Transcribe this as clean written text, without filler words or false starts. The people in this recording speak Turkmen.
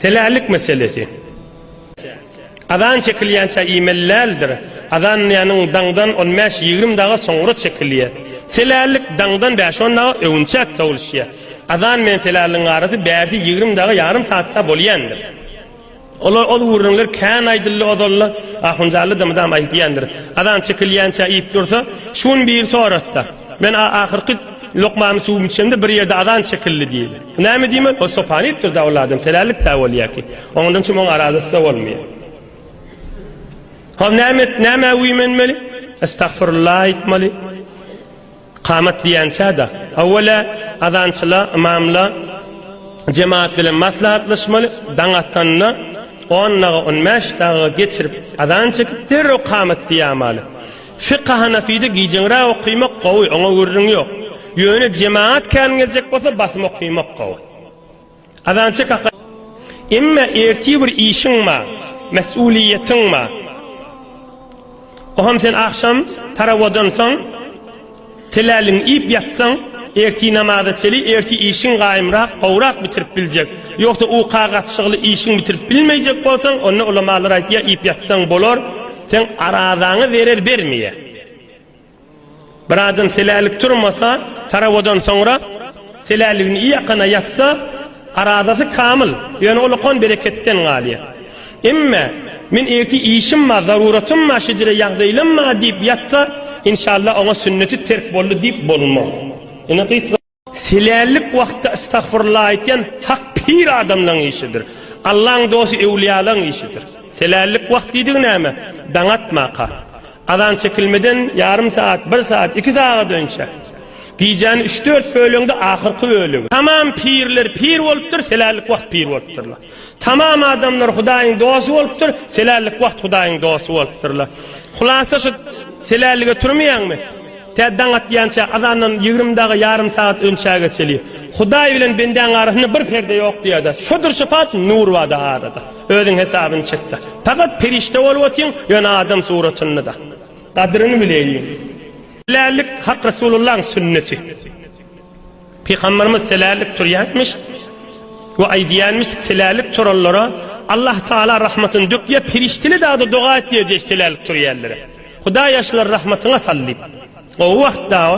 Selälik meselesi. Azan çekilýänçä iýmeli däldir. Azan ýanyň daňdan on bäş-ýigrimi daga soňra çekilýär. Selälik daňdan bäş-on daga öwünçäk sowulyşýar. Azan bilen seläligiň arasy bärsi 20 daga ýarym saatda bolýandyr. Olar ol gürrüňler kän aýdyldy ozalda, Ahunjally-da mydam aýdýandyr. Azan çekilýänçä iýip dursa, şu gün biri sorasda, Men ahyrky lokmamy suwumy içemde bir ýerde azan çekildi diýdi. Näme diýmeli? Ol sopany iýip durda ol adam, selälik-dä bolýar ki. Oňdan çüm oň arazasy-da bolmaýar. Hop näme et, nämä güýmenmeli? Estagfurullah aýtmaly. Kamat diýençä-de, awwala azançyla, ymamla jemaat bilen maslahatlaşmaly, daň atanda on daga, on bäş daga geçirip azan çekip derrew kamat diýämaly. Fykh Hanafide gijeňräk okymak gowy, oňa gürrüň ýok. Ýöne jemaat kän geljek bolsa basym okymak gowy. Azan çek aka. Emme ertir bir işiň bar, mesuliýetiň bar. Oham sen agşam tarawadan soň teläliňi iýip ýatsaň, ertir namaza çeli ertir işiň gaýymrak, gowrak bitirip biljek. Ýogsa uka gatyşygly işiň bitirip bilmeýjek bolsaň, onda ulamalar aýtýar iýip ýatsaň bolar, seň arazaňa zerer bermeýär. Bir adam selälik turmasa, tarawadan soňra seläligini iýakana ýatsa, arazasy kamyl, ýöne ol okan bereketden galýar. Emme, men ertir işim bar, zaruratym bar, şejere ýagdaýlam bar diýip ýatsa, inşallah oňa sünneti terk boldy diýip bolmaz. Ine gysga. Selällik wagtda estagfurullah aýtýan hak pir adamlaň işidir. Allaň dosty öwlüýalaň işidir. Selällik wagt diýdigi näme? Daň atmaka. Azan çekilmeden ýarym sagat, bir sagat, iki sagat önçe. Gijäni üç-dört böleňde ahyrky bölegi. Tamam pirler pir bolupdyr, selällik wagt pir bolupdyrlar. Tamam adamlar Hudaýyň dosty bolupdyr, selällik wagt Hudaýyň dosty bolupdyrlar. Hulasa şu selällige turmaýaňmy? Tä daň atýança, azandan 20 dagy ýarym sagat önçä geçeli. Hudaý bilen bendäň arasynda bir perde ýok diýýär-de. Şodur şypat, nur bar-da arada. Özüň hesabyny çek-de. Pakat perişde bolup otyň, ýöne adam suratynda-da. Gadryny bileýliň. Selällik Hak Resulullahyň sünneti. Pygamberimiz selälik turýarmyş we aýdýarmyş, selälik turanlara Allah Taala rahmatyny dökýär, perişdeler dagda doga etýär diýip selälik turýanlara. Hudaý ýaşlary rahmatyňa sal diýip. Gowy wagt da o.